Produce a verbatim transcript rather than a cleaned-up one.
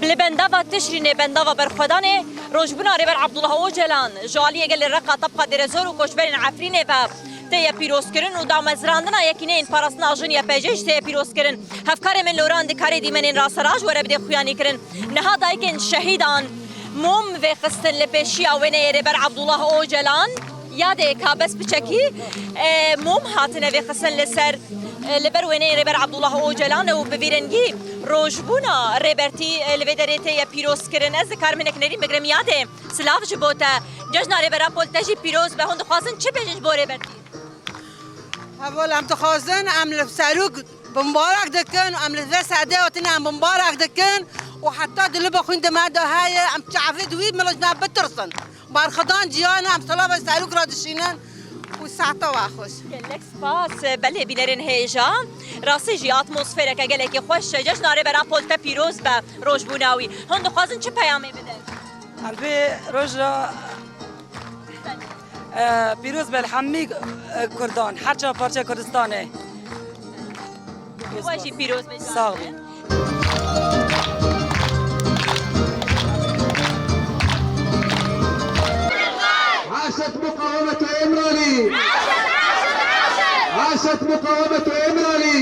Li bendava Tişrînê, bendava berxwedanê, rojbûna Rêber Abdullah Ocalan ji aliyê gelê Reqa, Tebqa Dêrezor û koçberên Efrînê ve tê ye pîrozkirin û damezrandina Yekîneyên Parastina Jin, Y P J, jî tê ye pîrozkirin. Hevkarê min Loran dikarê dîmenên rasterast ji we re bide xuyanîkirin. Niha dayikên şehîdan mom vêxistin li pêşiya wêneyê Rêber Abdullah Ocalan. Yadê ka bes piçekî, e, mom hatine vêxistin li ser, e, li ber wêneyê Rêber Abdullah Ocalan û bi vî rengî rojbûna Rêbertî, e, li vê derê tê ye pîrozkirin. Ez dikarim hinek nerîn bigrim yadê. Silav ji bo te. Cejna Rêber Apol te jî pîroz be. Hûn dixwazin çi bêjin ji bo Rêbertî? Heval, em dixwazin, em li Serok bimbarek dikin, em li vê sedê hatine, em bimbarek dikin û heta dilê bi xwîn di me de heye, em çavê di wî milijna bitirsin. Berxwedan ciyan e, em silavê Serok re dişînin û saeta we xweş. Gelek spas, belê bînerên hêja. Rastî jî atmosfereke gelekî xweş e. Cejna Rêber Apol te pîroz be, rojbûna wî. Hûn dixwazin çi peyamê bidin? Em vê roj re, e, pîroz be li hemî, e, Kurdan, her çar parçe Kurdistanê. We jî pîroz be. Sağ olun. عاشت مقاومة إمرالي! عاشت مقاومة إمرالي!